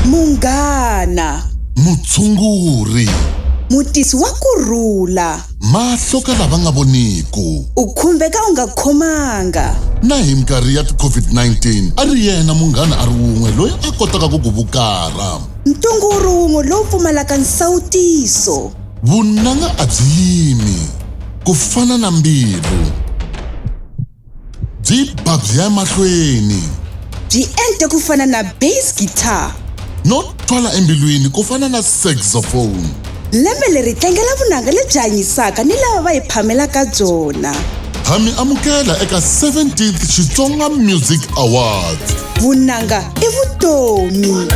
Munghana. Mutshunguri. Mutisi wa ku rhula. Mahlo ka lava nga voniku. U khumbeka u nga khomanga. Na hi minkarhi ya ti-COVID-19 a ri yena munghana a ri wun'we loyi a kotaka ku ku vukarha. Ntungu wu ri wun'we lowu pfumalaka nsawutiso. Vunanga a byi yimi ku fana na mbilu. Byi ba byi ya emahlweni. Byi ente ku fana na bass guitar. No twala embilwini ku fana na saxophone. Lembe leri tlangela vunanga lebyi hanyisaka ni lava va hi phamelaka byona. Ha mi amukela eka 17th Xitsonga Music Awards. Vunanga i vutomi.